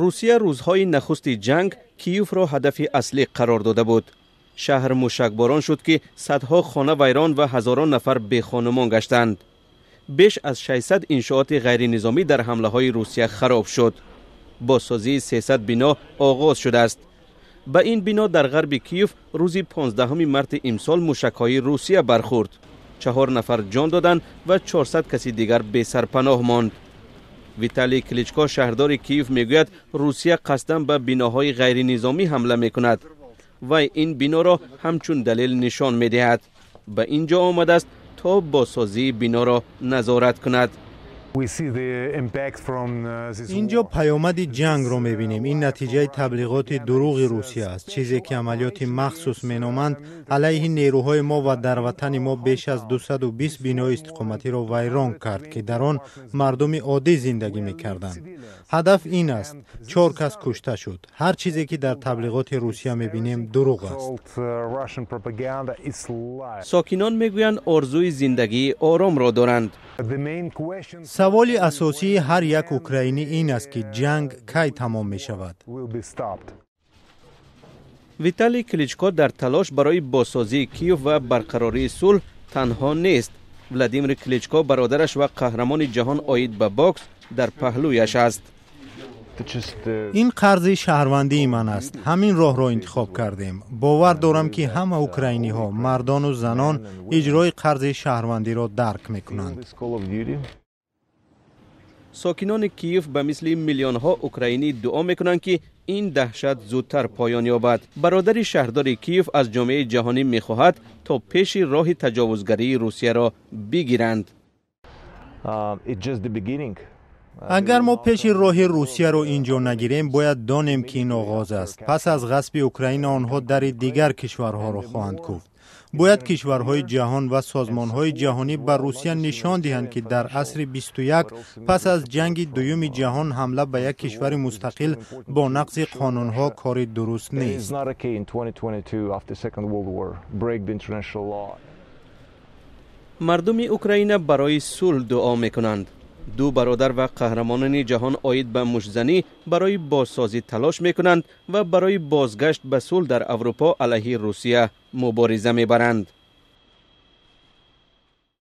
Русия рӯзҳои нахусти ҷанг Киевро ҳадафи аслӣ қарор дода буд. Шаҳр мушакборон шуд, ки садҳо хона вайрон ва ҳазорон нафар бехонумон гаштанд. Беш аз 600 иншооти ғайринизомӣ дар ҳамлаҳои Русия хароб шуд. Бозсозии 300 бино оғоз шудааст. Ба ин бино дар ғарби Киев рӯзи 15 марти имсол мушакҳои Русия бархӯрд. 4 нафар ҷон доданд ва 400 каси дигар бесарпаноҳ монд. Виталий Кличко, шаҳрдори Киев, мегӯяд, Русия қасдан ба биноҳои ғайринизомӣ ҳамла мекунад. Вай ин биноро ҳамчун далел нишон медиҳад. Ба ин ҷо омадааст, то бозсозии биноро назорат кунад. Инҷо паёмади ҷангро мебинем. Ин натиҷаи таблиғоти дурӯғи Русия аст. Чизе ки амалиёти махсус меноманд, алайҳи нерӯҳои мо ва дар ватани мо беш аз 220 бинои истиқоматиро вайрон кард, ки дар он мардуми оддӣ зиндагӣ мекарданд. Ҳадаф ин аст. Чор кас кушта шуд. Ҳар чизе ки дар таблиғоти Русия мебинем, дурӯғ аст. Сокинон мегӯянд, орзуи зиндагии оромро доранд. Саволи асосии ҳар як украинӣ ин аст, ки ҷанг кай тамом мешавад. Виталий Кличко дар талош барои бозсозии Киев ва барқарории сулҳ танҳо нест. Владимир Кличко, бародараш ва қаҳрамони ҷаҳон оид ба бокс, дар паҳлӯяш аст. Ин қарзи шаҳрвандии ман аст. Ҳамин роҳро интихоб кардем. Бовар дорам, ки ҳама украиниҳо, мардону занон, иҷрои қарзи шаҳрвандиро дарк мекунанд. Сокинони Киев ба мисли миллионҳо украинӣ дуо мекунанд, ки ин даҳшат зудтар поён ёбад. Бародари шаҳрдори Киев аз ҷомеаи ҷаҳонӣ мехоҳад, то пеши роҳи таҷовузгарии Русияро бигиранд. Агар мо пеши роҳи Русияро ин ҷо нагирем, бояд донем, ки ин оғоз аст. Пас аз ғасби Украина онҳо дари дигар кишварҳоро хоҳанд кӯфт. Бояд кишварҳои ҷаҳон ва созмонҳои ҷаҳонӣ ба Русия нишон диҳанд, ки дар асри 21, пас аз ҷанги дуюми ҷаҳон, ҳамла ба як кишвари мустақил бо нақзи қонунҳо кори дуруст нест. Мардуми Украина барои сулҳ дуо мекунанд. Ду бародар ва қаҳрамонони ҷаҳон оид ба муштзанӣ барои бозсозӣ талош мекунанд ва барои бозгашт ба сулҳ дар Аврупо алайҳи Русия мубориза мебаранд.